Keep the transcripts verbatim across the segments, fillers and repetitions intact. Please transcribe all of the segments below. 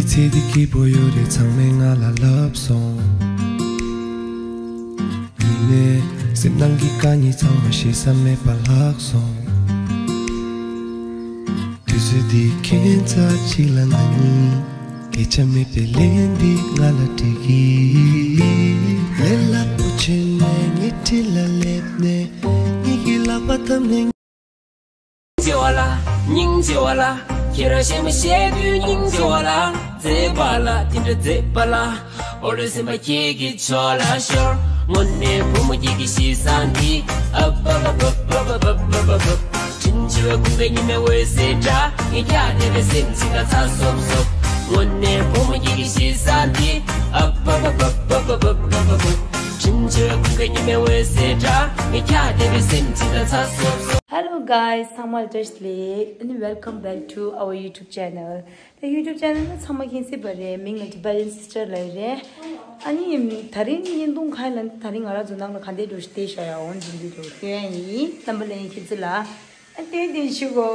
ཚེ་འདི་སྐྱིད་པོ་ཡོད་རེད། ཚང་མས་ང་ལ་ལབ་སོང་། ཡིན་ནའི་སེམས་ནང་གི་དཀའ་ངལ་ཚང་མ་ཤེས་ས་མེད་པ་ལྷག་སོང་། དུས་ཚོད་འདི་ཁྱད་མཚར་ཅིག་ལ་ང་གཉིས། སྐད་ཆ་མེད་པའི་ལན་འདི་ང་ལ་སྤྲད་གི། ལས་སླ་པོ་བྱས་ནས་ངའི་འཁྲིས་ལ་སླེབས་ནས། ངེད་ཀྱི་ལག་པ་བརྡབས་ནས། སྙིང་རྗེ་བ་ལ། སྙིང་རྗེ་བ་ལ། ཁྱེད་རང་བཤད་མི་ཤེས་དུས་སྙིང་རྗེ་བ་ལ། མཛེས་པ་ལ་དེ་འདྲ་མཛེས་པ་ལ། འོ་ལོས་སེམས་པ་ཁྱེད་ཀྱི་ཕྱོགས་ལ་ཤོར། དངོས་གནས་བུ་མོ་ཁྱེད་ཀྱི་གཤིས་བཟང་འདི། ཨབ་ཨབ་ཨབ། དྲིན་ཆེ་བའི་ཀུན་དགའ་ཉི་མའི་འོད་ཟེར་འདྲ། ངས་ཀྱང་དེ་འདྲའི་སེམས་ཅིག་ལ་ཚ་སོབ་སོབ། དངོས་གནས་བུ་མོ་ཁྱེད་ཀྱི་གཤིས་བཟང་འདི། ཨབ་ཨབ་ཨབ། དྲིན་ཆེ་བའི་ཀུན་དགའ་ཉི་མའི་འོད་ཟེར་འདྲ། ངས་ཀྱང་དེ་འདྲའི་སེམས་ཅིག་ལ་ཚ་སོབ་སོབ། Hello guys, ཚང་མ་བཀྲ་ཤིས་བདེ་ལེགས། And welcome back to our YouTube channel. ད་YouTube channel་ནི་ཚང་མ་མཁྱེན་གསལ་པ་རེད། མིང་ལ་Tibetan Sister་ལབ་རེད། ཨ་ནི་ད་རིང་བརྙན་ཐུང་ཁ་ལ་ད་རིང་ང་རང་ཚོ་ནང་ལ་ག་འདྲས་འགྲོ་ཞིག་བལྟས་བཞག་ཡ་འོང་འཛིན་གྱི་འདུག་སྟོན་ཡ་ཡིན། རྣམ་པ་ལྷན་རྒྱས་ཁྱེད་ཚོ་ལ་ཨ་སྟོན་དེ་ཞུ་གོ།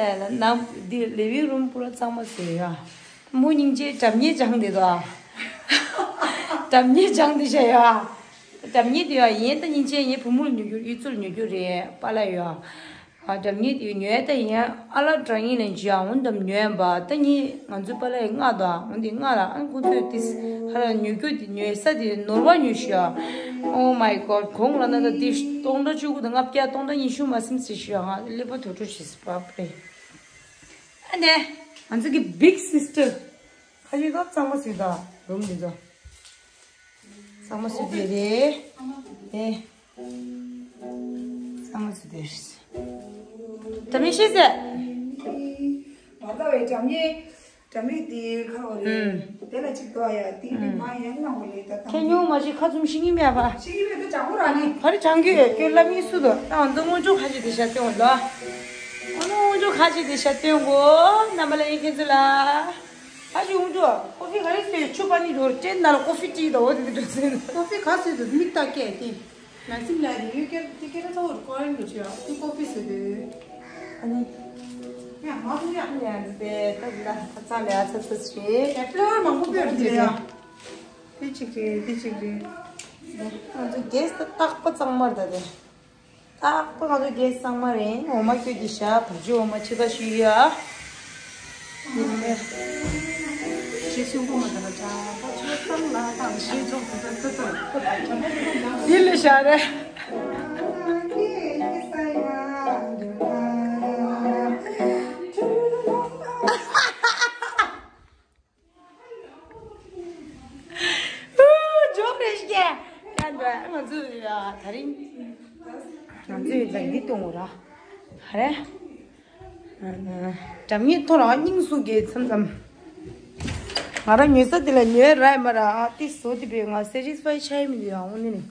ཨ་ལ་ནང་འདི་living room་པུ་ར་གཙང་མ་བཟོས་ཡ། མོ་སྙིང་རྗེ་སྒྲ་སྙན་སྦྱངས་བསྡད་དོ། སྒྲ་སྙན་སྦྱངས་བསྡད་བཞག་ཡ། སྒྲ་སྙན་དེ་ཡ་ཡིན་ད་སྙིང་རྗེ་ངའི་བུ་མོ་ལ་ཉོ་རྒྱུ་གཡུ་མཚོ་ལ་ཉོ་རྒྱུ་རེད་པཱ་ལགས་ཡ། ཨ་སྒྲ་སྙན་དེ་ཉོས་ད་ཡིན། ཨ་ལ་སྒྲ་སྙན་ལ་འཇུ་ཡ་འོང་དམ་ཉོས་པ་ད་ཉིན་ང་ཚོའི་པཱ་ལགས་ཡིས་མངགས་དོ། འོང་དེ་མངགས་ལ་ཨ་ཁོ་ཚོས་དེ་ཧ་ར་ཉོ་རྒྱུ་དེ་ཉོས་ས་དེ་ནོར་བ་ཉོས་ཤག Oh my god། གོང་ལ་ན་ད་དེ་སྟོང་ཕྲག་བཅུ་དགུ་དང་ལྔ་བརྒྱ་སྟོང་ཕྲག་ཉི་ཤུ་མ་ཟིན་ཟེར་ཤག་ང་ཀླད་པ་དུར་དུར་བྱེད་སྲིད་པ་རེད། ཨ་ནེ། ང་ཚོ་གི་big sister། ཁ་ཤས་ད་གཙང་མ་ཟིག་ད་རུམ་འདི་ཚོ། གཙང་མ་ཟིག་དེ་རེད། ཨེ། གཙང་མ་ཟིག་དེ་རེད། ད་མི་ཤེས་ཟེར། མ་ད་བའི་འགྲམ་ཉེ། འགྲམ་ཉེ་དེ་ཁ་ལོ་རེད། དེ་ལ་ཅིག་ཏོ་ཡ་དེ་མི་མ་ཡན་ནང་གོ་ལེ་ད་ཁྱེད་ཉུང་མ་ཞིག་ཁ་ཚུམ་ཤི་ཉི་མེད་པ། ཤི་ཉི་མེད་ད་ཅང་གོ་ར་ནི། བ་རི་ཅང་གི་ཁྱོད་ལ་མི་སུ་དོ་ད་ང་ཚོ་སྔོན་འཇུག་ཁ་ཅིག་དེ་ཤ་སྟོན་གོ་ལོ། ཨ་ནི་སྔོན་འཇུག་ཁ་ཅིག་དེ་ཤ་སྟོན་གོ། རྣམ་པ་ལ་ཡིན་ཁྱེད་ཚོ་ལ། ཨ་ཅི་འུ་ཅོ། ཀོ་ཧྥི་ག་རེ་ཟེར་ཆུ་པ་ནི་རོ་ཏྲེན་ན་ལ་ཀོ་ཧྥི་ཏི་དོ་འོ་དེ་འདྲ་ཟེར། ཀོ་ཧྥི་ག་ཟེར་དུ་མིག་ཏག་སྐད་དེ། ན་སིམ་ལ་རི་ཡོད་ཀེ་དེ་ཀེ་ར་ཚ་འུར་ཀོ་རེན་གོ་ཆུ་ཡ་དེ་ཀོ་ཧྥི་ཟེར་དུ། ཨ་ནི། ཡ་མ་དུ་ཡ། ཡ་དེ་ད་དེ་ད་ཁ་ཚ་ལ་ཡ་ཚ་ཚ་ཆེ། ཡ་ཕི་ལ་བར་མང་པོ་བེར་དེ་ཡ། དེ་གཅིག་རེད་དེ་གཅིག་རེད། ང་ཚོ་གེ་སི་ད་རྟག་པ་གཙང་མར་ད་དེ། ཏག་པ་ང་ཚོ་རྒྱལ་གཙང་མ་རེད། འོ་མ་ཁྱོད་ཀྱི་ཞག་བར་ཆུ་འོ་མ་ཕྱི་ཁ་ཞུས་ཡ། ཞེས་གསུང་གོ་མ་ད་ལ་ཅག་པ་ཆོས་གཙང་ལ་དང་ཞེས་རྫོགས་སུ་ཙ་ཙ་འདི་ལས་ཞག་རེད། ཇོག་རེ་ཞིག་ཡ་འདྲ་ང་ཚོ་ཡ་ད་རིང་ང་ཚོས་ལག་འདི་གཏོང་འོ་ར་ཧ་རེ། འགྲམ་ངེས་ཐོ་ར་སྙིང་སུ་གེ་མཚམས་མཚམས། ང་རང་ཉོས་ས་དེ་ལ་ཉོས་ར་མ་ར་ཨ་ཏི་སོ་དེ་བས་ང་satisfy་ཆགས་མི་འདུག་ཡ་འོ་ནི་ནི།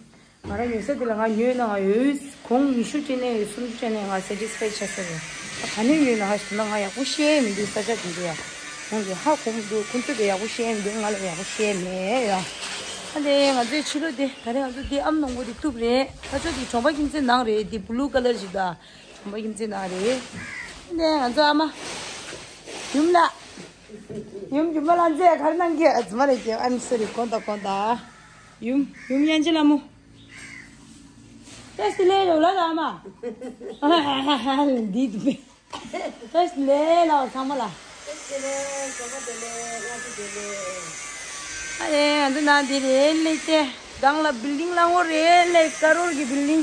ང་རང་ཉོས་ས་དེ་ལ་ང་ཉོས་ན་ང་ཡོད་གོང་ཉི་ཤུ་ཅན་ནས་ཡོད་སུམ་ཅུ་ཅན་ནས་ང་satisfy་ཆགས་ས་རེད། ད་ག་ནས་ཉོས་ན་ཧ་ཞིག་ན་ང་ཡག་པོ་ཤེས་མི་འདུག་ས་ཆ་དེ་འདྲ་ཡ། ཁོང་གིས་ཧ་གོ་མི་འདུག་ཁོང་ཚོས་ཀྱི་ཡག་པོ་ཤེས་མི་འདུག་ང་ལ་ཡག་པོ་ཤེས་མེད་ཡ། ཨ་ནི་ང་ཚོའི་ཕྱི་ལོགས་དེ་ད་རེས་ང་ཚོ་དེ་ཨམ་ནང་པོ་དེ་གཏུབ་རེད། ཁ་ཕྱོགས་དེ་གྲོང་པ་ཁྱིམ་མཚེས་ནང་རེད་དེ་blue colour་ཞིག་ད། གྲོང་པ་ཁྱིམ་མཚེས་ནང་རེད། ཨ་ནི་ང་ཚོ་ཨ་མ། ཡུམ་ལགས། ཡུམ་ཡུམ་མ་ལ་མཛེས་ག་རེ་གནང་གི་ཨ་ཙི་མ་རེད་ཀྱི་I'm sorry་དགོངས་དག་དགོངས་དག་ཡུམ་ཡུམ་ཡན་ཆད་ལ་མོ། ཏེ་སི་ལེ་ཡོ་ལ་ལ་མ། ལ་འདི་དུ་པེ། ཏེ་སི་ལེ་ལ་བ་ཚང་མ་ལ། ཨ་རེ་ང་ཚོ་ནང་འདི་རེད་ལེ་ཏེ། སྒང་ལ་building་ལ་ངོ་རེད་ལེ་ཀ་རོར་གི་building།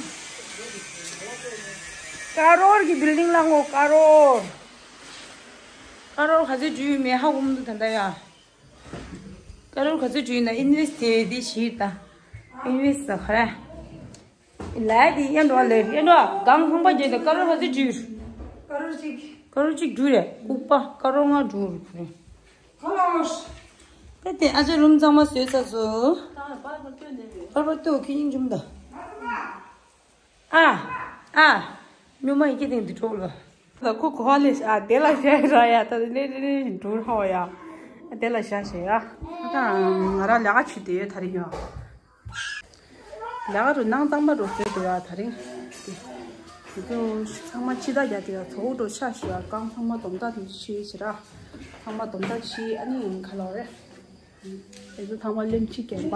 ཀ་རོར་གི་building་ལ་ངོ་ཀ་རོར། ཀ་རོར་ག་ཚོད་འཇུས་ཡོད་མེད་ཧ་གོ་མི་འདུག་ད་ལྟ་ཡ། ཀ་རོར་ག་ཚོད་འཇུས་ཡོད་ན་ཨིན་ཝེ་སི་ཊི་དེ་དེ་ཞིག་ད། ཨིན་ཝེ་སི་ཊི་ད་ག་རེ། ལ་དེ་ཡན་འགྲོ་ལེ་ཡན་འགྲོ་གང་ཁང་པ་བརྒྱབ་ད་ཀ་རོར་ག་ཚོད་འཇུས། ཀ་རོར་གཅིག་ཀ་རོར་གཅིག་འཇུས་རེད་ལྐུགས་པ་ཀ་རོར་ལྔ་འཇུས་རེད་ཁུ་རེ། ཁ་ལོ། ད་དེ་ཨ་ཅག་རུམ་གཙང་མ་བཟོས་ཚར་སོང་། པར་པར་ལྟོས་ཁྱི་སྙིང་རྗེ་མོ་ད། ཨ། ཨ། སྨྱོན་མ་ཡི་གེ་དེང་དུ་གྲོགས་ལ། ད་ཁོ་གོ་བ་ལས་ཤ་དེ་ལ་ཤ་ར་ཡ་ད་ལེ་ལེ་ལེ་འགྲོ་ར་བ་ཡ། དེ་ལ་ཤ་ཤེ་ཡ། ད་ང་ར་ལས་ཀ་བྱེད་དེ་ཡོད་ད་རེ་ཡ། ལས་ཀ་རུ་ནང་གཙང་མ་རུ་བཟོས་དེ་ཡ་ད་རེ། དེ་ཚོ་ཚང་མ་ཕྱི་ད་རྒྱ་དེ་ཡ་ཚོགས་འགྲོ་ཤ་ཤེ་ཡ་རྐང་ཚང་མ་དོམ་ད་དེ་ཤེ་ཤེ་ར། ཚང་མ་སྡོམ་ད་ཆི་ཨ་ནི་ཡིན་ཁ་ལོ་རེད། དེ་ཚོ་ཚང་མ་ལེམ་ཆི་གན་པ།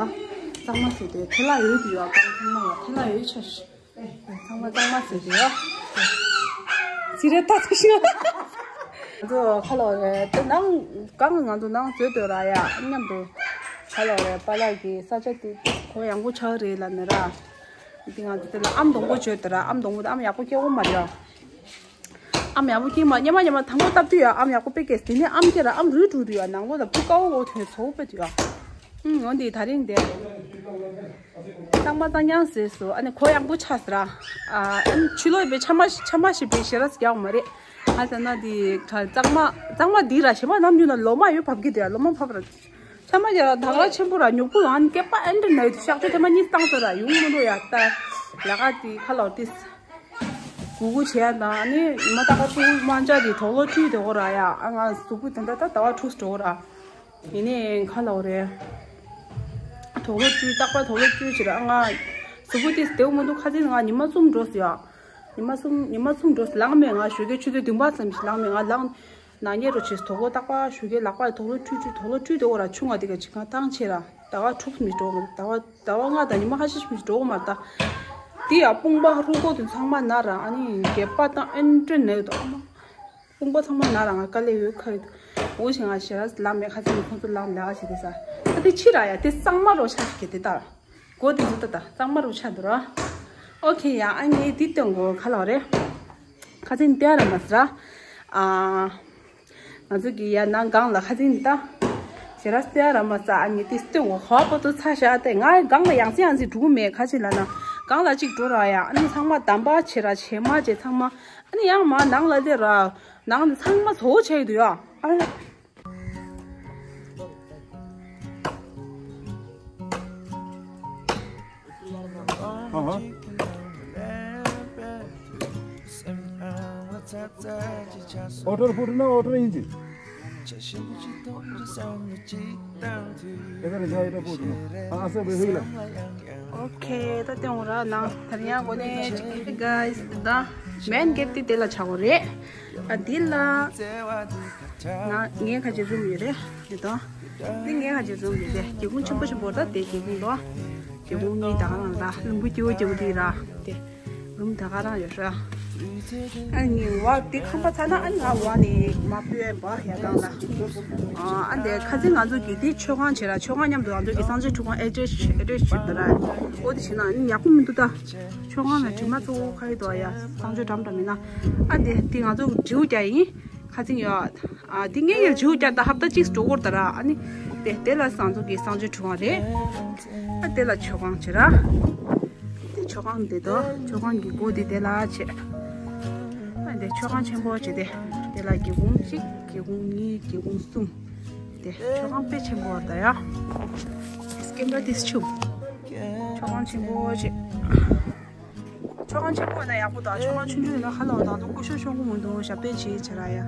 གཙང་མ་ཟེར་དེ་ཐེ་ལ་ཡོད་དུ་ཡོད་གང་ཚང་མ་ཡོད་ཐེ་ལ་ཡོད་ཆ་ཤི། ཚང་མ་གཙང་མ་ཟེར་དེ་ཡོད། ཚི་རེ་ད་ཚི་ཤི། ང་ཚོ་ཁ་ལོ་རེད་དེ་ནང་གང་ང་ཚོ་ནང་བཟོས་དོ་ར་ཡ་མཉམ་དུ། ཁ་ལོ་རེད་པཱ་ལགས་ཀྱི་ས་ཆ་དེ་གོ་ཡང་པོ་ཆགས་རེད་ལ་ནི་ར། དེ་ང་ཚོ་དེ་ལ་ཨམ་སྡོང་པོ་བྱོས་དོ་ར་ཨམ་སྡོང་པོ་དེ་ཨམ་ཡག་པོ་སྐྱེ་འོ་མ་རེད། ཨམ་ཡག་པོ་སྐྱེས་མ་སྙེ་མ་སྙེ་མ་དང་པོ་བཏབ་དུས་ཡ་ཨམ་ཡག་པོ་དཔེ་སྐྱེས། དེ་ནས་ཨམ་སྐྱེས་ར་ཨམ་རུལ་འགྲོ་དུས་ཡ་ནང་ལོགས་ལ་སྤུ་ཀའོ་འོ་དོན་ཚོ་དཔེ་དུས་ཡ། ཨུམ་འོན་ཏེ་ད་རིང་དེ། གཙང་མ་གཙང་རྐྱང་ཟེར་སོ་ཨ་ནི་གོ་ཡང་པོ་ཆགས་ཟེར་ར། ཨ་ཨམ་ཆུ་ལོག་པའི་ཆ་མ་ཆ་མ་ཞིག་པའི་ཞེ་ར་རྒྱག་མ་རེད། ཨ་ཟེར་ན་དེ་གཙང་མ་གཙང་མ་འདི་ར་ཞེ་མ་ནམ་རྒྱུན་ན་ལོ་མ་ཡོད་བབ་ཀྱི་དེ་ཡ་ལོ་མ་བབ་ར། ཆ་མ་རྒྱག་ར་དག་ར་ཆེན་པོ་ར་ཉུག་པོ་ཨ་ནི་སྐེད་པ་ཨེ་འདྲ་ན་ཡོད་དུ་གཤག་བཅོས་ཐེངས་མ་གཉིས་བཏང་ཟེར་ར་ཡོང་མི་འདུག་ཡ་ད། ལ་ག་དེ་ཁ་ལོ་དེ། གུ་གུ་བྱས་དང་ཨ་ནི་མ་ཏག་ཏག་ཏུ་མ་འཇའ་དེ་དོག་ལོ་བཀྲུས་དེ་འོ་ར་ཡ་ཨ་ང་གཟུགས་པོ་དེ་འདྲ་ད་ཟླ་བ་དྲུག་འགྲོ་ར། ཡིན་ནའི་ཁ་ལོ་རེད། དོག་ལོ་བཀྲུས་རྟག་པར་དོག་ལོ་བཀྲུས་བྱེད་ར་ཨ་ང་གཟུགས་པོ་དེ་བདེ་བོ་མི་འདུག་ཁ་སང་ང་ཉི་མ་གསུམ་འགྲོ་སོང་ཡ། ཉི་མ་གསུམ་ཉི་མ་གསུམ་འགྲོ་སོང་ལངས་མེད་ང་ཞོགས་ཀའི་ཆུ་ཚོད་བདུན་པ་ཙམ་ཞིག་ལངས་མེད་ང་ལངས། ནང་ཉལ་རོ་བྱེད་དོག་ལོ་རྟག་པར་ཞོགས་ཀའི་ལག་པ་དོག་ལོ་བཀྲུས་བཀྲུས་དོག་ལོ་བཀྲུས་དེ་འོ་ར་ཆུང་ང་དེ་ག་ཅིག་ང་ཐང་ཆད་ར་ཟླ་བ་དྲུག་མི་འགྲོ་ཟླ་བ། ཟླ་བ་ལྔ་དང་ཉི་མ་ཁ་ཤས་ཤིག་འགྲོ་གི་མ་རེད་ད། དེ་ཡང་དཔུང་པ་རུས་ཁོག་དེ་ཚང་མ་ན་ར་ཨ་ནི་སྐེད་པ་དང་ཨེ་འདྲ་ན་ཡོད་དོ། དཔུང་པ་ཚང་མ་ན་ར་ང་དཀའ་ལས་ཡོད་ཁ་ཡོད་དོ། འོ་ཞིག་ང་ཞེ་ར་ལམ་མེད་ཁ་ཚིག་ཁོང་ཚོ་ལམ་ལས་ཀ་བྱེད་དེ་ས། ད་དེ་ཕྱི་ར་ཡ་དེ་གཙང་མ་རོ་ཆགས་ཀྱི་དེ་ད། གོ་དེ་ཚོ་ད་ད་གཙང་མ་རོ་ཆགས་འདུག་ར། ཨོ་ཁེ་ཡ་ཨ་ངས་དེ་སྟོན་གོ་ཁ་ལོ་རེད། ཁ་ཚིག་དེ་ར་མ་ཟ། ཨ། ང་ཚོ་གི་ཡ་ནང་སྒང་ལ་ཁ་སིང་ད། ཞེ་ར་སྟེ་ཡ་ར་མ་ས་ཨ་ནི་ཏི་སྟེ་འོ་ཧ་པོ་ཏོ་ཚ་ཤ་སྟེ་ང་སྒང་ལ་ཡང་སི་ཡང་སི་འགྲོ་གི་མེད་ཁ་ཅིག་ལ་ན་སྒང་ལ་ཅིག་འགྲོ་ར་ཡ་ཨ་ནི་ཚང་མ་དམ་པ་བྱེད་ར་བྱེད་མ་བྱེད་ཚང་མ་ཨ་ནི་ཡང་མ་ནང་ལ་སླེབས་ར་ནང་ནི་ཚང་མ་བཟོ་བྱས་ཡོད་དུ་ཡ་ཨ། ཨོ་ཊར་པུ་ཊི་ན་ཨོ་ཊར་ཡིན་གྱི། ཨེ་ཀ་རེ་ཇ་ཨེ་ཊར་པུ་ཊི་ན། ཨ་སེ་བེ་ཧུ་ལ། ཨོ་ཁེ་ད་ལྟ་འོང་ར་ན་ད་རིང་ཡང་གོ་ནས་ཅིག་གི་གཱི་སི་ད་མེན་གེ་ཊི་དེ་དེ་ལ་ཆགས་གོ་རེད། ཨ་དེ་ལ། ང་ངའི་ཁ་ཅིག་རུམ་ཡོད་རེད་དེ་དང་། འདི་ངའི་ཁ་ཅིག་རུམ་ཡོད་རེད་སྒེའུ་ཁུང་ཆེན་པོ་ཆེན་པོ་ད་དེ་སྒེའུ་ཁུང་དང་། སྒེའུ་ཁུང་གཉིས་ད་ག་རང་ད་ལུང་པ་སྐྱིད་པོ་སྐྱིད་པོ་དེ་ར་དེ། རུམ་ད་ག་རང་ཡོད་ར། ཨ་ནི་བ་དེ་ཁང་པ་ཚ་ན་ཨ་ནི་ང་བ་ནི་མ་པུའི་བ་ཡ་གང་ལ། ཨ་འདི་ཁ་ཚིག་ང་ཚོ་གི་དེ་མཆོད་ཁང་བྱེད་ར་མཆོད་ཁང་མཉམ་དུ་ང་ཚོ་གི་གསང་སྤྱོད་ཁྲུས་ཁང་ཨེ་ཊེ་ཆི་ཨེ་ཊེ་ཆི་བྱེད་ད་ར། ཨོ་དེ་བྱེད་ན་ཨ་ནི་ཡག་པོ་མི་འདུག་ད། མཆོད་ཁང་ལ་དྲི་མ་གཙོ་བོ་ཁ་ཡི་དོ་ཡ་གསང་སྤྱོད་འགྲམ་འགྲམ་མིན་ན། ཨ་འདི་དེ་ང་ཚོ་གི་འབྲིའུ་རྒྱ་ཡིན། ཁ་ཚིག་ཡོད། ཨ་འདི་ངས་ཡར་བྱིའུ་བསྐྱར་ད་ཧབ་ཏ་གཅིག་འགྲོ་གོར་ད་ར་ཨ་ནི། དེ་དེ་ལ་སང་ཚོ་གི་གསང་སྤྱོད་ཁྲུས་ཁང་རེད། ཨ་དེ་ལ་མཆོད་ཁང་བྱེད་ར། དེ་མཆོད་ཁང་དེ་དོ་མཆོད་ཁང་གི་སྒོ་དེ་དེ་ལ་བྱེད། ཨ་དེ་མཆོད་ཁང་ཆེན་པོ་བྱེད་དེ། དེ་ལ་སྒེའུ་ཁུང་གཅིག་སྒེའུ་ཁུང་གཉིས་སྒེའུ་ཁུང་གསུམ། དེ་མཆོད་ཁང་དཔེ་ཆེན་པོ་ད་ཡ། སྐེམ་པ་དེ་ཆུ། མཆོད་ཁང་ཆེན་པོ་བྱེད། མཆོད་ཁང་ཆེན་པོ་ཡིན་ན་ཡག་པོ་དང་མཆོད་ཁང་ཆུང་ཆུང་ཡིན་ན་ཧ་ལས་པ་དང་དུ་སྐུ་ཞབས་ཤོང་གི་མི་འདུག་ཞབས་པད་ཆེ་ཆེ་ར་ཡ།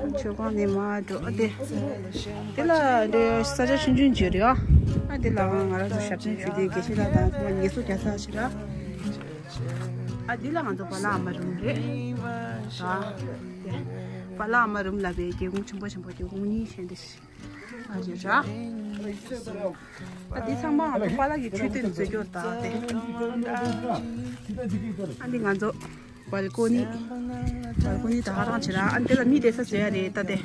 མཆོད་ཁང་ནས་མར་འགྲོ་ཨ་དེ། དེ་ལ་འདྲེ་ས་ཆ་ཆུང་ཆུང་བརྗོད་རེད་ཨ། ཨ་དེ་ལ་ང་རང་ཚོ་ཞབས་ཕྱི་ཞུ་དེ་དགེ་བཤེས་ལགས་དང་ཚང་མ་ངལ་གསོ་རྒྱག་ས་ཞིག་ར། ཨ་དེ་ལ་ང་ཚོ་པཱ་ལགས་ཨ་མ་རུམ་རེད། ད། པཱ་ལགས་ཨ་མ་རུམ་ལ་བའི་སྒེའུ་ཁུང་ཆེན་པོ་ཆེན་པོ་སྒེའུ་ཁུང་གཉིས་བཞེངས་ཏེ་ཞིག་ཨ་རེ་ར། ཨ་འདི་ཚང་མ་ང་ཚོ་པཱ་ལགས་ཀྱི་མཆོད་རྟེན་བཟོ་རྒྱུར་བཏང་སྟེ། ཨ་འདི་ང་ཚོ་བལ་ཀོ་ནི། བལ་ཀོ་ནི་ད་ག་རང་བྱེད་ར་ཨ་འདི་ལ་མི་བསྡད་ས་བཟོ་ཡ་རེད་ད་དེ།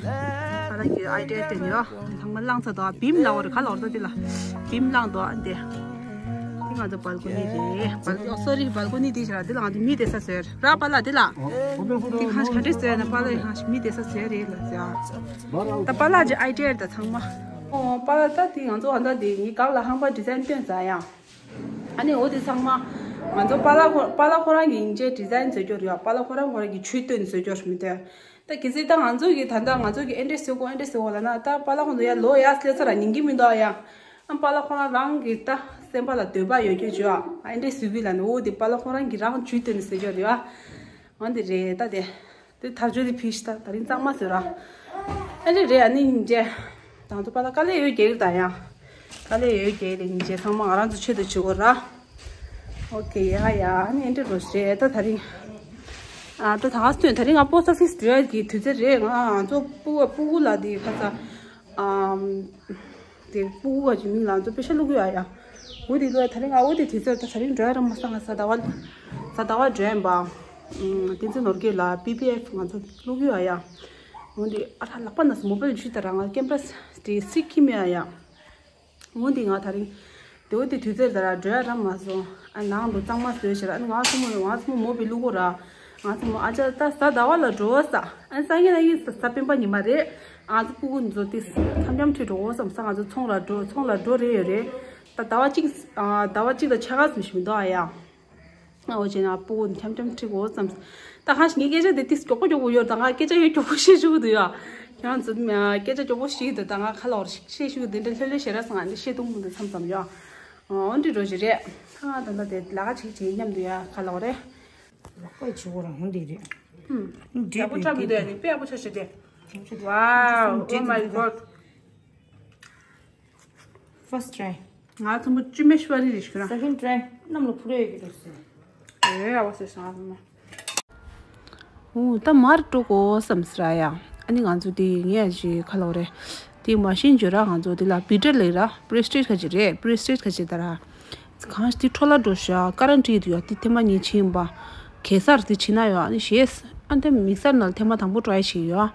པཱ་ལགས་ཀྱི་ཨའི་ཌི་ཡ་བཏོན་ཡོད། ཚང་མ་བླངས་ཚར་འདུག་བིམ་ལ་འོར་ག་ལ་འོར་ད་འདི་ལ། བིམ་བླངས་འདུག་ཨ་འདི། འདི་ང་ཚོ་བལ་ཀོ་ནི་རེད། བལ་ཀོ་སོ་རི་བལ་ཀོ་ནི་འདི་བྱེད་ར་འདི་ལ་ང་ཚོ་མི་བསྡད་ས་བཟོ་ཡ་ར་པཱ་ལགས་འདི་ལ། འདི་གང་ཞིག་ག་འདྲས་བཟོ་ཡ་ན་པཱ་ལགས་གང་ཞིག་མི་བསྡད་ས་བཟོ་ཡ་རེད་ལ་ཟེར་ཨ། ད་པཱ་ལགས་ཀྱི་ཨའི་ཌི་ཡ་ད་ཚང་མ། ཨོ་པཱ་ལགས་ད་དེ་ང་ཚོ་ཨ་ད་དེ་ངའི་སྒང་ལ་ཧང་པ་ཌི་ཛའིན་སྟོན་ཟ་ཡང་། ཨ་ནི་འོ་དེ་ཚང་མ། ང་ཚོ་པཱ་ལགས་ཁོ་པཱ་ལགས་ཁོ་རང་གི་ཡིན་ཅེས་ཌི་ཛའིན་བཟོ་རྒྱུ་རེད་ཡ་པཱ་ལགས་ཁོ་རང་ཁོ་རང་གི་ཆུ་སྟོན་བཟོ་རྒྱུ་རེད་མི་འདུག་ད་གལ་སྲིད་ད་ང་ཚོ་གི་ད་ལྟ་ང་ཚོ་གི་ཨེ་འདྲས་བཟོ་དགོས་ཨེ་འདྲས་བཟོ་དགོས་ལབ་ན་ད་པཱ་ལགས་ཁོ་ཚོ་ཡ་ལོ་ཡ་སླེབས་ཚར་ར་ཉན་གི་མི་འདུག་ཡ། ཨ་པཱ་ལགས་ཁོ་རང་རང་གི་ད་སེམས་པ་ལ་འདོད་པ་ཡོད་རྒྱུ་བྱོས་ཨ་ཨེ་འདྲས་བཟོ་གི་ལབ་ན་འོ་དེ་པཱ་ལགས་ཁོ་རང་གི་རང་ཆུ་སྟོན་བཟོ་རྒྱུ་རེད་ཡ། འོ་འདི་རེད་ད་དེ། དེ་ཐག་ཆོད་དེ་ཕིས་ད་ད་རིང་གཙང་མ་བཟོས་ར། ཨ་ལེ་རེད་ཨ་ནི་ཉིན་རྗེས། དང་ཚོ་པ་ལ་དཀའ་ལས་ཡོད་རྒྱག་གི་ད་ཡང་། དཀའ་ལས་ཡོད་རྒྱག་རེད་ཉིན་རྗེས་ཚང་མ་ང་རང་ཚོ་ཆེད་དུ་བྱེད་དགོས་ར། ཨོ་ཁེ། ཡ་ཡ། ཨ་ནི་འདི་འདྲ་རེད། ད་དེ་རིང་ཨ་ད་ད་ག་སྟོན། དེ་རིང་ང་པོ་སི་ཨོ་ཕི་སི་འགྲོ་ཡ་གི་དུས་ཚོད་རེད། ང་ང་ཚོ་སྤུ་གུ་སྤུ་གུ་ལ་དེ་ཁ་ཚ་ཨམ། དེ་སྤུ་གུ་ག་ཅིག་མིང་ལ་ང་ཚོ་པེ་ཤ་བླུག་གི་ཡོད་ཡ། འོ་དེ་ལོ་ད་རིང་ཨ་འོ་དེ་དུས་ཚོད་ད་དེ་རིང་འགྲོ་ཡ་ར་མ་སང་ང་གཟའ་ཟླ་བ་གཟའ་ཟླ་བ་འགྲོ་ཡ་ཡིན་པ། ཨམ། བསྟན་འཛིན་ནོར་རྒྱས་ལ་པི་བི་ཨེཕ་ང་ཚོ་བླུག་གི་ཡོད་ཡ། འོ་དེ་ཨ་ར་ལག་པ་ན་མོ་བེལ་ཞུས་ད་ར་ང་ཀེམ་ར་དེ་སི་ཁི་མེད་ཡ། འོ་འདི་ང་དེ་རིང་དེ་འོ་དེ་དུས་ཚོད་ད་ར་འགྲོ་ཡ་ར་མ་སོང་། ཨ་ནང་དུ་གཙང་མ་བཟོས་ཤེ་ར། ཨ་ང་ཚོ་མོ་ང་ཚོ་མོ་མོ་བི་བླུག་གོ་ར། ང་ཚོ་མོ་ཨ་ཅག་ད་གཟའ་ཟླ་བ་ལ་འགྲོ་ས། ཨ་སང་ཉིན་ལ་ཡིན་ས་གཟའ་སྤེན་པ་ཉི་མ་རེད། ང་ཚོ་སྤུ་གུ་ཚོ་དེ་འཆམ་འཆམ་ཁྲིད་འགྲོ་འོ་བསམ་ས། ང་ཚོ་ཚོང་ལ་འགྲོ་ཚོང་ལ་འགྲོ་རེ་ཡོད་རེད། ད་ཟླ་བ་གཅིག་ཨ་ཟླ་བ་གཅིག་ལ་ཆ་ག་ཙམ་ཞིག་མི་འདུག་ཨ་ཡ། ཨོ་ཅེ་ན་སྤུ་གུ་འཆམ་འཆམ་ཁྲིད་འོ་བསམ། ད་ཁ་ཞིག་ངའི་སྐད་ཆ་དེ་ཏིས་མགྱོགས་པོ་མགྱོགས་པོ་ཡོད། ད་ང་སྐད་ཆ་ཡོད་མགྱོགས་པོ་བཤད་ཞུ་གི་འདུག་ཡ། ཁྱེད་རང་ཚོ་སྐད་ཆ་མགྱོགས་པོ་བཤད་ཀྱི་འདུག་ད་ང་ཁ་ལོག་བཤད་ཞུ་གི་འདུག་འདྲ་ལྷོད་ལྷོད་བཤད་ར་སང་ང་འདི་བཤད་ཐུབ་མི་འདུག་མཚམས་མཚམས་ཡ། ཨོ་འདི་འགྲོ་ཞིག་རེད། ཨ་ད་ལྟ་དེ་ལ་ཁ་ཅིག་བྱེད་མཉམ་དུ་ཡ་ཁ་ལོག་རེད། ལག་པ་བྱེད་དགོས་རང་འདི་རེད། ཧུམ། ཡག་པོ་འཁྲབ་མི་འདུག་ཡ། ནི་དཔེ་ཡག་པོ་ཆགས་ཤག་དེ། Wow, oh my God. First try. ང་ཚོ་མོ་ཅི་མེ་ཤ་བ་རི་རི་ཤི་ར། Second try. ནམ་ལོ་ཕུ་རེ་ཡོད་ཀྱི་འདུག་ཟེར། ཨེ་ཨ་བ་སེ་སང་མ། ཨོ་ད་མར་སྤྲོ་གོ་བསམ་སི་ར་ཡ། ཨ་ནི་ང་ཚོ་དེ་ངས་ཅི་ཁ་ལོ་རེ། དེ་མ་ཤིན་བརྗོད་ར་ང་ཚོ་དེ་ལ་བི་ཏྲ་ལེ་ར་པི་རེ་སི་ཊེ་ཇི་ཁ་ཅིག་རེད། པི་རེ་སི་ཊེ་ཇི་ཁ་ཅིག་ད་ར། གང་ཞིག་དེ་འཕྲོ་ལ་འགྲོ་ཤག་ཀ་རན་ཊི་དུ་ཡོད་དེ་ཐེངས་མ་གཉིས་ཕྱིན་པ། གེ་སར་དེ་ཕྱིན་ན་ཡོད་ཨ་ནི་ཞེས། ཨ་འདི་མིག་སར་ནང་ཐེངས་མ་དང་པོ་ཊི་རའི་བྱས་ཡོད།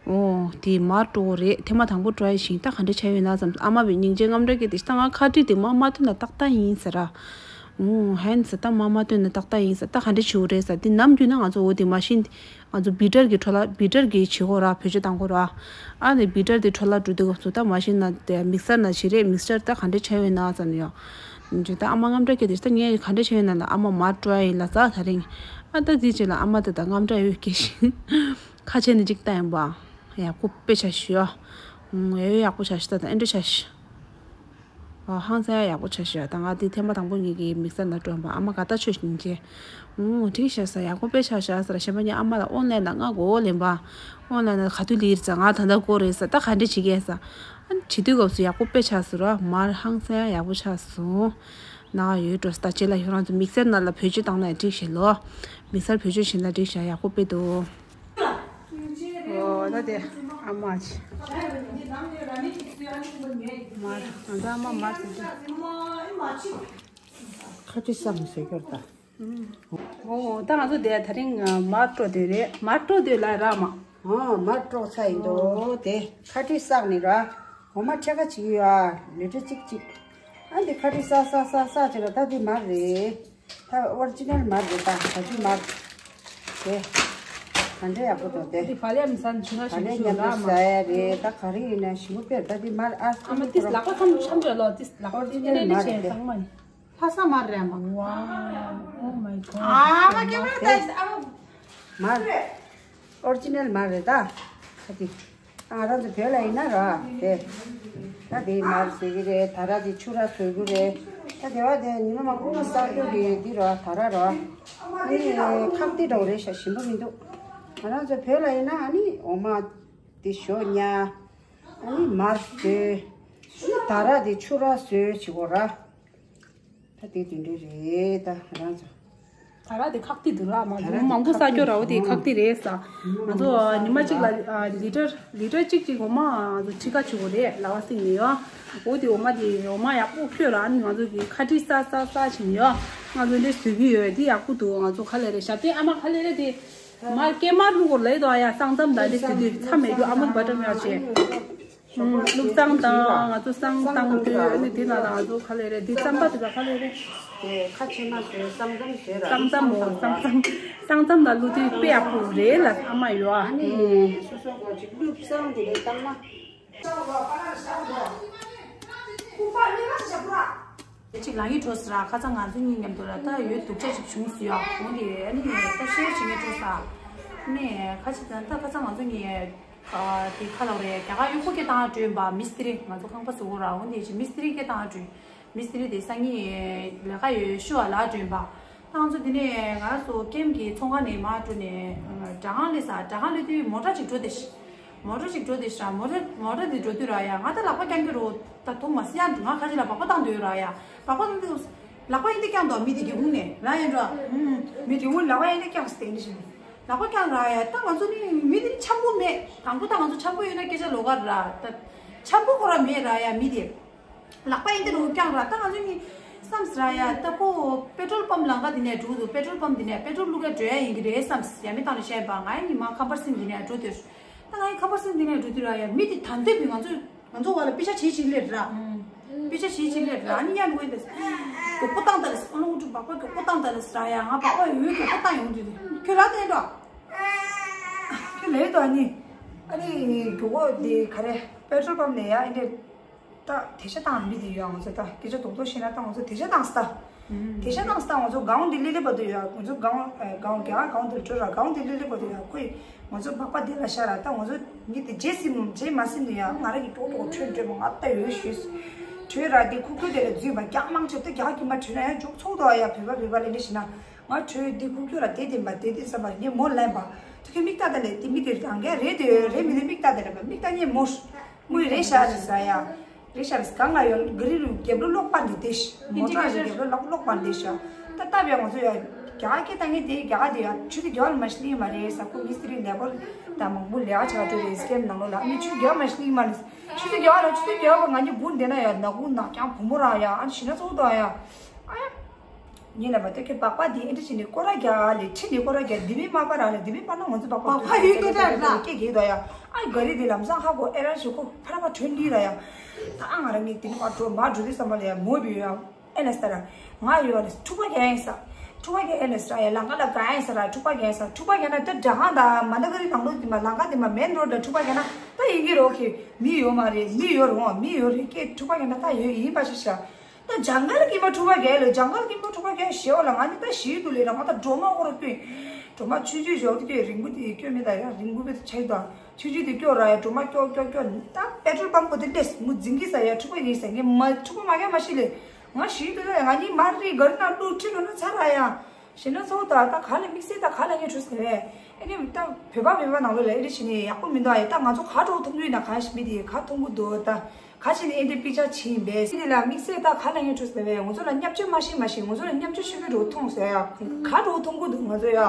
ཨོ་དེ་མར་སྤྲོ་གོ་རེད། ཐེངས་མ་དང་པོ་ཊི་རའི་བྱས་ད་ག་འདྲ་བྱས་ཡོད་ན་བསམ། ཨ་མ་བའི་སྙིང་རྗེ་རྔམ་སྐྲག་གི་དེ་ད་ང་ཁ་ཊི་དེ་མ་མ་ཐོན་ན་ཏག་ཏག་ཡིན་ཟེར་ར། ཨོ་ཧན་ཟེར་ད་མ་མ་ཐོན་ན་ཏག་ཏག་ཡིན་ཟེར། ད་ག་འདྲ་བྱེད་དགོས་རེད་ཟེར། དེ་ནམ་རྒྱུན་ན་ང་ཚོ་འོ་དེ་མ་ཤིན་ང་ཚོ་བི་ཏྲ་གི་འཕྲོ་ལ་བི་ཏྲ་གི་བྱེད་དགོས་ར། བེད་སྤྱོད་བཏང་དགོས་ར། ཨ་ནི་བི་ཏྲ་དེ་འཕྲོ་ལ་འགྲོ་དུས་སྐབས་སུ་ད་མ་ཤིན་ན་དེ་མིག་སར་ན་བྱེད་རེད། མིག་སར་ད་ག་འདྲ་བྱས་ཡོད་ན་བསམ་ཡོད། ཇི་ལྟར་ཨ་མ་རྔམ་སྐྲག་གི་དེ་ལྟར་ངས་ག་འདྲ་བྱས་ཡོད་ན་ལ་ཨ་མ་མར་སྤྲོ་ཡ་ཡིན་ལ་ཟ་དེ་རིང་། ཨ་ད་དེ་ཅི་ལ་ཨ་མ་དེ་དང་རྔམ་སྐྲག་ཡོད་སྐད་ཤིང་། ཁ་ཆེ་ནི་ཅིག་ལྟ་ཡིན་པ། ཡག་པོ་དཔེ་ཆ་ཞུ་ཡ། ཨུམ་ཡ་ཡོད་ཡག་པོ་ཆ་ཞུ་ད་ད་ཨེ་འདྲ་ཆ་ཞུ། ཨ་ཧང་སང་ཡ་ཡག་པོ་ཆ་ཞུ་ཡ། ད་ང་དེ་ཐེངས་མ་དང་པོ་ངེད་ཀྱི་མིག་སར་ན་སྤྲོ་ཡིན་པ། ཨ་མ་ག་ད་ཆོས་ཤིང་ཅེ། ཨུམ་འགྲིག་ཤག་ས་ཡག་པོ་དཔེ་ཆ་ཞུ་ཡ་ཟེར་གཞན་པ་ཉིད་ཨ་མ་ལ་ཨོན་ལན་ན་ང་གོ་ལེན་པ། ཨོན་ལན་ན་ག་དུས་ལིར་ཟ་ང་ད་ད་གོ་རེད་ཟ། ད་ག་འདྲ་བྱེད་ཀྱི་ཟ། ཨ་ནི་བྱེད་དུས་སྐབས་སུ་ཡག་པོ་དཔེ་ཆགས་སོང་ར། མར་ཧང་སང་ཡག་པོ་ཆགས་སོང་། ན་ཡོད་འགྲོ་ས་ད་ཅེ་ལ་ཁྱོད་རང་ཚོ་མིག་སར་ནང་ལ་བེད་སྤྱོད་བཏང་ན་འགྲིག་ཤག་ལོ། མིག་སར་བེད་སྤྱོད་བྱེད་ན་འགྲིག་ཤག་ཡག་པོ་དཔེ་འདུག་ཨོ་ད་དེ་ཨ་མ་ཅི། མར་ང་ཚོ་ཨ་མ་མར་ཟེར་གི། ཁ་ཏི་སང་ཟེར་གྱུར་ད། ཨོ་ད་ང་ཚོ་དེ་དེ་རིང་མར་སྤྲོ་དེ་རེད། མར་སྤྲོ་དེ་ལ་ར་མ། ཨོ་མར་སྤྲོ་ཚ་ཡིན་དོ། དེ་ཁ་ཏི་སག་ནི་ར། འོ་མ་ཁྲེ་ཁ་ཅིག་ཡོད་ཨ། ལི་ཏྲ་གཅིག་གཅིག་ཨ་འདི་ཁ་ཏི་སག་སག་སག་སག་ཅིག་ལ་ད་འདི་མར་རེད། ད་ཨོ་རི་ཇི་ནལ་མར་རེད། ད་ད་ཅི་མར་དེ་ག་འདྲ་ཡག་པོ་འདུག་དེ་འདི་ཕ་ལེ་མི་སན་ཆུ་ན་ཕ་ཞིམ་ལེ་ཞིམ་མཉམ་དུ་ར་མ། ཟ་ཡ་རེད། ད་ག་རེ་ཡིན་ན་ཞིམ་པོ་དཔེ། ད་འདི་མར་ཨ་ཨ་མ་ཏིས་ལག་པ་ཁམ་ཆམ་རེད་ལོ། ཏིས་ལག་པ་ཨོ་རི་ཇི་ནལ་མར་རེད། དེ་ཚང་མ་ཡིན། ལྷ་ས་མར་རེད་མ། Wow, oh my God. ཨ་མ་ཀེ་མ་ཏིས་ཨ་མ། མར། ཨོ་རི་ཇི་ནལ་མར་རེད་ད། ཁ་ཅིག་ང་རང་ཚོ་བོད་ལ་ཡིན་ན་ར་དེ། ད་དེ་མར་བཟོས་ཀྱི་རེད། ད་ར་དེ་ཆུ་ར་བཟོ་གི་རེད། ད་དེ་བ་དེ་ཉི་མ་མ་ཀུ་མ་གསར་གྱོད་ཀྱི་འདི་ར་ད་ར་ར། ཨ་ནི་ཁག་ཏི་འདྲ་བོ་རེད་ཤག་ཞིམ་པོ་མི་འདུག་ང་རང་ཚོ་བོད་ལ་ཡིན་ན་ཨ་ནི་འོ་མ་དེ་ཞོ་ཉ། ཨ་ནི་མར་བཟོས། ཨ་ནི་ད་ར་དེ་ཆུ་ར་བཟོས་བྱེད་གོ་ར། ད་དེ་དེ་འདྲ་རེད་ད་རང་ཚོ། ད་ར་དེ་ཁག་ཏི་འདུག་ལ་མ། ད་ར་མང་པོ་ས་སྐྱོ་ར་བོ་དེ་ཁག་ཏི་རེད་ས། ང་ཚོ་ཉི་མ་གཅིག་ལ་ལི་ཏར་ལི་ཏར་གཅིག་གཅིག་འོ་མ་ང་ཚོ་ཁྲི་ཀ་བྱེད་དགོས་རེད། ལ་བ་སིང་ནས་ཡོ། འོ་དེ་འོ་མ་དེ་འོ་མ་ཡག་པོ་ཁྱོད་ར་ནི་ང་ཚོ་གི་ཁ་ཏི་ས་ས་ས་བྱེད་ནས་ཡོ། ང་ཚོ་འདི་བཟོས་ཀྱི་ཡོད། དེ་ཡག་པོ་འདུག་ང་ཚོ་ཁ་ལས་རེད་ཞབས་བརྟན་ཨ་མ་ཁ་ལས་རེད་དེ། མ་སྐྱེ་དམར་བླུག་གོ་ལས་དོ་ཡ། སང་ཙམ་ད་དེ་དེ་དུས་ཚ་མེད་རྒྱུ་ཨ་མ་བ་ཏྲ་མེད་བྱེད། བླུགས་བཏང་དང་ང་ཚོ་བསང་བཏང་དུས་ཨ་ནི་དེ་ལ་ང་ཚོ་ག་ལེ་རེད། དེ་རྩམ་པ་དེ་ལ་ག་ལེ་རེད། དེ་ཁ་ཕྱེ་མ་བཟོས་བསང་རྩམ་བཟོས་ར། བསང་རྩམ་མོ་བསང་རྩམ། བསང་རྩམ་ལ་བླུགས་དུས་དཔེ་ཡག་པོ་རེད་ལ་ཨ་མ་ཡོ། ཨ་ནི་སོ་སོ་གོ་ཅིག་བླུགས་བསང་དེ་ལས་བཏང་ན། ཁུག་པ་གཉིས་ཀ་ཞིག་བྱ་བ། དེ་གཅིག་ལང་ཡིག་འགྲོ་ཟེར་ར། ཁ་ཚ་ང་ཚོ་གཉིས་མཉམ་དུ་ལ་ད་ཡོད་སྡུག་ཅག་ཅིག་བྱུང་སོང་ཡ། འོ་དེ་ཨ་ནི་ད་ཤེར་བྱེད་མཁན་འགྲོ་ས། ནས་ཁ་ཅིག་ད་ད་ཁ་ཚ་ང་ཚོ་གཉིས། ཨ་དེ་ཁ་ལོག་རེད། རྒྱ་གར་གཡོག་པོ་སྐད་བཏང་སྤྲོད་པ་མི་སི་ཏི་རི། ང་ཚོ་ཁང་པ་བཟོ་གོ་ར། འོ་དེ་ཅི་མི་སི་ཏི་རི་སྐད་བཏང་སྤྲོད། མི་སི་ཏི་རི་དེ་སང་ཉིན་ལས་ཀ་ཡོད་ཤུ་བ་ལ་སྤྲོད་པ། ད་ང་ཚོ་དེ་ནས་ང་རང་ཚོ་ཀེམ་གྱི་ཚོང་ཁང་ནས་མར་འགྲོ་ནས་སྦྲ་ཁང་སླེབས་ས། སྦྲ་ཁང་སླེབས་དུས་མོ་ཊ་ཅིག་འགྲོ་དེ་ཤི། མོ་ཊ་ཅིག་འགྲོ་དེ་ཤི་ར། མོ་ཊ་མོ་ཊ་དེ་འགྲོ་དུས་ར་ཡ་ང་ད་ལག་པ་བརྐྱང་གི་རོ། ད་དུང་མ་སི་ཡ་ང་ཁ་ཅིག་ལ་སྦག་སྦག་བཏང་འདོད་ར་ཡ། སྦག་སྦག་བཏང་དུས། ལག་པ་ཡིན་དེ་བརྐྱངས་འདུག་མི་དེ་སྒེའུ་ཁུང་ནས་རང་ཡིན་འགྲོ། ཨུམ། མི་སྒེའུ་ཁུང་ལག་པ་ཡིན་དེ་བརྐྱངས་སྟེ་འདི་བཞིན། ལག་པ་བརྐྱངས་ར་ཡ། ད་ང་ཚོ་ནི་མི་དེ་ནི་འཆམ་པོ་མེད། དང་པོ་ད་ང་ཚོ་འཆམ་པོ་ཡོད་ན་སྐད་ཆ་ལོགས་ཀ་ར། ད་འཆམ་པོ་ཁོ་ར་མེད་ར་ཡ་མི་དེ། ལག་པ་ཡིན་དེ་རུ་བརྐྱངས་ར། ད་ང་ཚོ་ནི་བསམ་སི་ར་ཡ། ད་ཁོ་པེ་ཏྲོལ་པམ་ལམ་ཁ་དེ་ནས་འགྲོ་འདུག་པེ་ཏྲོལ་པམ་དེ་ནས་པེ་ཏྲོལ་བླུག་ག་འགྲོ་ཡ་ཡིན་གྱི་རེད་བསམ་སི། ཡ་མི་བཏང་ནས་བཤད་པ། ང་ཡི་ཉི་མ་ཁམས་པར་སིན་དེ་ནས་འགྲོ་དུས། ད་ང་ཡི་ཁམས་པར་སིན་དེ་ནས་འགྲོ་དུས་ར་ཡ་མི་དེ་ད་འདོད་པའི་ང་ཚོ། ང་ཚོ་བ་ལ་པི་ཤ་བྱེད་ཅིག་ལེར་ར། པི་ཤ་བྱེད་ཅིག་ལེར་ར། ནི་ཡང་འགྲོ་དེ། གོ་པོ་བཏང་ད་ལེ། ཨ་ལོ་འུ་ཅུ་བག་པ་གོ་པོ་བཏང་ད་ལེ་སི་ར་ཡ། ང་བག་པ་ཡོད་གོ་པོ་བཏང་ཡོང་དུས། ཁྱོད་ལ་བསྟན་འགྲོ། ཁྱོད་ལས་དོ་ཨ་ནི། ཨ་ནི་གོ་གོ་དེ་ག་རེ་པེ་ཏྲོལ་པམ་ནས་ཡ་ཨེ་འདྲས། ད་དེ་ཤ་བཏང་མི་དེ་ཡོད། ང་ཚོ་ད་སྐད་ཆ་རྡོག་རྡོག་བཤད་ན་ད་ང་ཚོ་དེ་ཤ་བཏང་སི་ད། དེ་ཤ་བཏང་སི་ད། ང་ཚོ་སྒང་དེ་ལི་ལི་བར་དུ་ཡོད། ང་ཚོ་སྒང་སྒང་རྒྱ་གར་སྒང་དེ་ལ་འགྲོ་ར། སྒང་དེ་ལི་ལི་བར་དུ་ཡོད། ཁོས་ང་ཚོ་བག་པ་དེ་ལ་ཤ་ར། ད་ང་ཚོ་མི་དེ་རྗེས་ཟིན་རྗེས་མ་ཟིན་དུ་ཡ་ང་ར་གི་ཏོག་ཏོག་ཁྲོད་ཁྲོད་མ་ང་ལྟ་ཡོད་ཞུས། ཁྲོད་ར་དེ་ཁུག་ཁུག་དེ་ལ་འཛུལ་མ་རྒྱག་མང་ཆེ་ད་རྒྱག་གི་མ་ཁྲོད་ན་ཡང་འཇོག་ཚོགས་དོ་ཡ། བོད་པ་བོད་པ་ལས་ལས་ཤི་ན། ང་ཁྲོད་དེ་ཁུག་ཁུག་ར་དེ་དེ་མ་དེ་དེ་ས་མ་ངས་མོ་ལན་པ། ད་ཁྱོད་མིག་ལྟ་ད་ལས་དེ་མི་དེ་རང་ག་རེད་དེ་རེད། མི་དེ་མིག་ལྟ་དེ་ར་མིག་ལྟ་ངས་མོ། དངུལ་རེ་ཤ་རེ་ཟ་ཡ། རེ་ཤ་རེ་གང་ང་ཡོད་ག་རི་རུ་རྒྱབ་ལོ་ལོག་པ་འདི་དེ་ཤ། མོ་ཊ་རུ་རྒྱབ་ལོ་ལོག་ལོག་པ་འདི་ཤ། ད་ལྟ་བའི་ང་ཚོ་ཡ་རྒྱ་སྐད་ད་ངས་དེ་རྒྱ་དེ་ཡ་ཆུ་དེ་རྒྱ་ལ་མ་ཤི་ནི་མ་རེད་ས། ཁོ་མི་སི་རི་ནེ་པོ་ད་མང་པོ་ལས་ཀ་བྱ་འགྲོ་རེད། སི་ཀེམ་ནང་ལོགས་ལ་ཨ་ནི་ཆུ་རྒྱ་མ་ཤི་ནི་མ་རེད། ཆུ་དེ་རྒྱ་ལ་ཆུ་དེ་རྒྱ་བ་ང་གཉིས་སྒུག་བསྡད་ན་ཡ་ནག་ཁུང་ནག་རྐྱང་བུ་མོ་ར་ཡ་ཨ་ནི་ཤི་ན་ཚོགས་དང་ཡ་ཨ་ཡ། ཉིན་ལ་མ་ལྟོས་ཁྱོད་བག་པ་འདི་ཨེ་འདྲ་བྱས་ནས་སྐོར་ར་རྒྱག་ལས་ཁྲིད་ནས་སྐོར་ར་རྒྱག་འདི་མི་མ་པ་ར་ལས་འདི་མི་པ་ན་ང་ཚོ་བག་པ་བག་པ་ཡོད་སྐད་ཆ་ར་སྐད་རྒྱག་དོ་ཡ། ཨ་ག་རི་འདི་ལམ་སང་ཧ་གོ་ཨེ་ར་ཞིག་ཁོ་ཕ་ར་མ་ཁྲོན་འདི་ར་ཡ། ད་ང་ར་ངས་འདི་མི་མ་འགྲོ་མ་འགྲོ་དུས་བསམ་པ་ལ་ཡ་མོ་བི་ཡ་ཨེ་ལ་ས་ར་ང་ཡོད་ལ་འཁྲུག་པ་རྒྱག་ཡིན་ས། འཁྲུག་པ་རྒྱག་ཨེ་ལ་ས་ར་ཡ་ལང་ཀ་ལ་ག་ཡིན་ས་ར་འཁྲུག་པ་རྒྱག་ཡིན་ས། འཁྲུག་པ་རྒྱག་ན་ད་དྲ་ཁང་ད་མ་ད་ག་རི་ནང་ལོགས་འདི་མ་ལང་ཀ་འདི་མ་མེན་རོ་ཌ་འཁྲུག་པ་རྒྱག་ན་ད་ཡིན་གི་རོ་ཁི་མི་ཡོད་མ་རེད། མི་ཡོད་རེད་འོང་མི་ཡོད་རེད་ཀྱེ་འཁྲུག་པ་རྒྱག་ན་ད་ཡོད་ཡིན་པ་ཞིག་ཤ། ད་ཇང་གལ་གྱི་མ་འཁྲུག་པ་རྒྱག་ལོ། ཇང་གལ་གྱི་མ་འཁྲུག་པ་རྒྱག་ཞེ་བ་ལ་ང་ནི་ད་ཞིག་འདུག་ལས་ན་ང་ད་སྒྲོལ་མ་ཧོ་ར་བསྐྱོད། སྒྲོལ་མ་ཆུང་ཆུང་ཞོག་དེ་སྐྱོད་རིང་པོ་དེ་སྐྱོད་མི་ད་ཡ་རིང་པོ་བས་ཆ་ཡི་ད་ཆུང་ཆུང་དེ་སྐྱོད་ར་ཡ་སྒྲོལ་མ་སྐྱོད་སྐྱོད་སྐྱོད་ད་པེ་ཏྲོལ་པམ་པོ་དེ་ལས་མུ་འཛིང་གི་ས་ཡ་འཁྲུག་པ་ཡིན་ས་ངས་མ་འཁྲུག་པ་མ་རྒྱག་མ་ཤི་ལས་ང་ཞིག་འདུག་ད་ཡ་ང་གཉིས་མ་རི་གར་ན་ལུ་ཁྲི་ལོ་ན་ཚ་ར་ཡ། ཞེ་ན་ཚོ་ད་ད་ག་ལ་དམིགས་བསལ་ད་ག་ལ་ངས་འཁྲུག་ཟེར་བས། ཨེ་ནི་ད་བོད་པ་བོད་པ་ནང་ལོགས་ལ་ཨེ་འདྲ་བྱས་ནས་ཡག་པོ་མི་འདུག་ཨ་ཡ། ད་ང་ཚོ་ག་འགྲོ་ཐུབ་ཀྱི་ཡོད་ན་ག་ཞིག་མི་དེ་ག་མཐོང་གི་འདུག་ད་ག་བྱས་ནས་ཨེ་འདྲ་པི་ཅག་བྱིན་པས་སི་དེ་ལ་དམིགས་བསལ་ད་ག་ལ་ངས་འཁྲུག་ཟེར་བས། ང་ཚོ་ལ་བརྙས་བཅོས་མ་ཤེས་མ་ཤེས་ང་ཚོ་ལ་བརྙས་བཅོས་ཤེས་ཀྱི་འགྲོ་མཐོང་ཟེར་ཡ། ག་འགྲོ་མཐོང་གི་འདུག་ང་ཚོ་ཡ།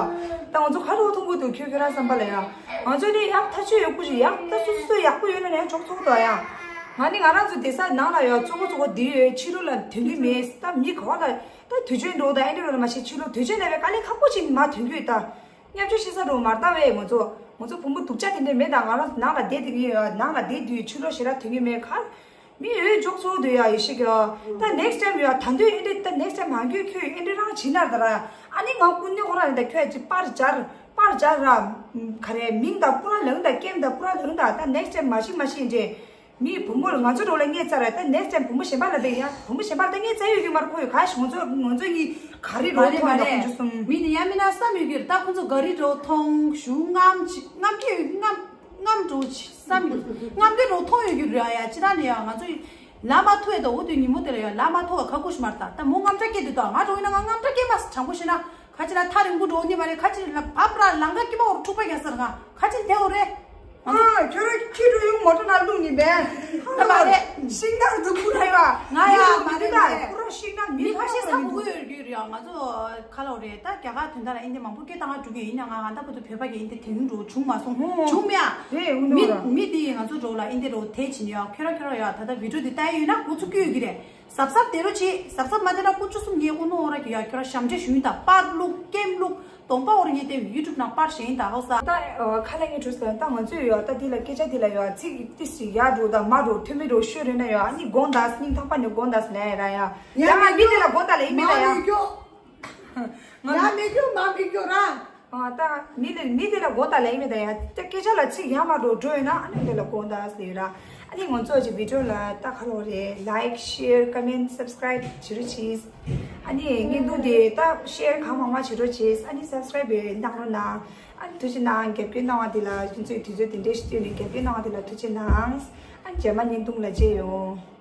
ད་ང་ཚོ་ག་འགྲོ་མཐོང་གི་འདུག་ཁྱོད་ཁྱོད་རང་བསམ་པ་ལ་ཡ། ང་ཚོ་ནི་ཡག་ཐག་ཆོད་ཡོད་ཁུ་ཞིག་ཡག་ད་སུ་སུ་ཡག་པོ་ཡོད་ན་ནས་ཆོག་ཆོག་ད་ཡ། ང་ནི་ང་རང་ཚོ་བསྡད་ས་ནང་ལ་ཡ་གཙོ་བོ་གཙོ་བོ་འདི་ཡོད་ཕྱི་ལོགས་ལ་ཐོན་གི་མེད། ད་མི་ག་བ་ལ་ད་དུས་ཆེན་འགྲོ་ད་ཨེ་འདྲ་རོ་ལ་མ་ཤེས་ཕྱི་ལོགས་དུས་ཆེན་ལ་བས་དཀའ་ལས་ཁག་པོ་ཅིག་མ་ཐོན་གི་ད། མཉམ་སྤྱོད་བྱེད་ས་རུ་མར་ལྟ་བས་ང་ཚོ། ང་ཚོ་བུ་མོ་སྡུག་ཅག་དེ་འདྲས་མེད་ད། ང་རང་ནང་ལ་བསྡད་དེ་གི་ཡོད། ནང་ལ་བསྡད་དུས་ཕྱི་ལོགས་ཞེ་དྲག་ཐོན་གི་མེད་ཁར། མི་ཡོད་འཇོག་ཚོགས་དུས་ཡ་ཡེ་ཤེས་ཀྱི་ད་next time ཡ་ད་འདོད་ཨེ་འདྲས་ད་next time མ་འགྱོད་ཁྱོད་ཨེ་འདྲས་རང་བྱིན་ན་ད་ར། ཨ་ནི་ང་ཀུན་ནས་ཁོ་རང་ད་ཁྱོད་ཅི་པར་སྦྱར་པར་སྦྱར་ར། ག་རེ་མིང་ད་པུ་ར་ལང་ད་ཀེམ་ད་པུ་ར་ལང་ད་ད་next time མ་ཤི་མ་ཤི་ཨེ་འདྲས། མིའི་བུ་མོ་ལ་ང་ཚོ་འགྲོ་ལ་ངས་བཙལ་ར་ད་next time བུ་མོ་གཞན་པ་ལ་བསྡད་ཡ། བུ་མོ་གཞན་པ་ལ་ད་ངས་བཙལ་ཡོད་ཀྱི་མ་རེད། ཁོ་ཡོད་ག་ཞིག་ང་ཚོ་ང་ཚོ་གཉིས་ག་རེ་རོ་མཐོང་ཡོད་ན་ཁོང་ཚོ་གསུམ། མི་དེ་ཡ་མིན་ན་བསམ་ཡོད་ཀྱི་རེད། ད་ཁོང་ཚོ་ག་རེ་རོ་མཐོང་གཞུང་རྔམ་ཅི་རྔམ་སྐད་རྔམ་རྔམ་འགྲོ་ཅི་བསམ་ཡོད། རྔམ་སྐད་རོ་མཐོང་ཡོད་ཀྱི་རེད་ཡ། ཅི་ད་ནི་ཡ་ང་ཚོ་ལ་མ་ཐུ་ཡ་ད་འོ་དུས་ཉིན་མོ་དེ་ལ་ཡ་ལ་མ་ཐུ་བ་ཁ་ཁུ་ཤི་མ་རེད། ད་ད་མོ་རྔམ་སྐྲག་སྐད་དུ་ད་ང་འགྲོ་ཡིན་ན་ང་རྔམ་སྐྲག་སྐད་མ་དྲང་པོ་ཤི་ན། ཁ་ཅིག་ལ་ཐག་རིང་པོ་འགྲོ་ནི་མ་རེད། ཁ་ཅིག་ལ་བབ་ར་ལང་ཀ་ཀི་མ་འོར་འཁྲུག་པ་རྒྱག་ས་རེད། ང་ཁ་ཅིག་དེ་འོ་རེད། ཨ་ཁྱོད་རང་ཁྱི་འགྲོ་ཡོང་མོ་ཊ་ནང་བླུགས་ནི་བས། ད་མ་རེད། ཤིང་ནགས་འཛུགས་ཁུ་རེད་བ། ང་ཡ་མི་མ་རེད་ད་མ་རེད། ཁོ་རང་ཤིང་ནགས་མི་མི་ཁ་ཤས་ས་ཁུ་གུ་ཡོད་རྒྱུ་རེད། ང་ཚོ་ཁ་ལོ་རེད། ད་རྒྱ་གར་དོན་དག་ལ་ཨིན་དེ་མང་པོ་སྐད་བཏང་ང་འགྲོ་གི་ཡིན་ན་ང་ང་ད་བར་དུ་བོད་པ་གི་ཨིན་དེ་དེ་རིང་འགྲོ་བྱུང་མ་སོང་། བྱུང་མེད་ཨ། རེད་འུ་ནོ་མི་ར། མི་དེ་ང་ཚོ་འགྲོ་ལ་ཨིན་དེ་རོ་དེ་བྱིན་ཡོད། ཁྱོད་ར་ཁྱོད་ར་ཡོད་ད་ལྟ་བི་ཌིའོ་དེ་ལྟ་ཡི་ཡོད་ན་ཁོ་ཚོ་སྐྱོད་ཡོད་ཀྱི་རེད། གཟབ་གཟབ་དེ་རོ་བྱེད། གཟབ་གཟབ་མ་བྱས་ན་ཀུ་ཅོ་གསུམ་ངའི་དབུ་ནོར་ར་གི་ཡ། ཁྱོད་ར་ཞབས་འདྲེན་ཞུ་ཡིན་ད། པར་བླུག་ཀེམ་བླུག་གདོང་པ་འོ་ར་ངའི་དེ་ཡུ་ཊུབ་ནང་པར་བཞེངས་ཡིན་ད་ཧོ་ས། ད་ཁ་ལ་ངའི་གྲོས་ས་ད་ང་ཚོས་ཡོད་ད་དེ་ལ་སྐད་ཆ་དེ་ལ་ཡོད་ཚིག་ཏི་སི་ཡ་འགྲོ་ད་མ་འགྲོ་ཐོན་མི་འགྲོ་ཤོད་རེ་ན་ཡོད། ཨ་ནི་དགོངས་དག་སྙིང་ཐག་པ་ནས་དགོངས་དག་ལན་ར་ཡ། ཡ་ཡ་མི་དེ་ལ་དགོངས་དག་ལན་ཡིན་མི་ད་ཡ། ཡ་མི་རྒྱུ་མ་མི་རྒྱུ་ར། ཨ་ད་མི་ལ་མི་དེ་ལ་གོ་ད་ལ་ཡིན་མི་ད་ཡ། ད་སྐད་ཆ་ལ་ཚིག་ཡ་མ་འགྲོ་འགྲོ་ཡོད་ན་ཨ་ནི་དེ་ལ་གོ་ད་ཟེར་ཡོད་ར། ཨ་ནི་ང་ཚོ་ཅིག་བི་ཌིའོ་ལ་ད་ཁ་ལོ་རེད། ལའིཀ་ཤེར་ཀོ་མེན་སབ་སི་ཀ་རའིབ་བྱེད་རོགས་གྱིས། ཨ་ནི་བརྙན་ཐུང་དེ་ད་ཤེར་གང་མང་མང་བྱེད་རོགས་གྱིས། ཨ་ནི་སབ་སི་ཀ་རའིབ་བྱེད་གནང་རོགས་གནང་། ཨ་ནི་ཐུགས་རྗེ་གནང་། རྒྱབ་སྐྱོར་གནང་བ་དེ་ལ་ཁྱེད་ཚོས་དུས་ཚོད་དེ་འདྲས་ཤིག་བཏོན་ནས་རྒྱབ་སྐྱོར་གནང་བ་དེ་ལ་ཐུགས་རྗེ་གནང་། ཨ་ནི་རྗེས་མ་བརྙན་ཐུང་ལ་མཇལ་ཡོང་།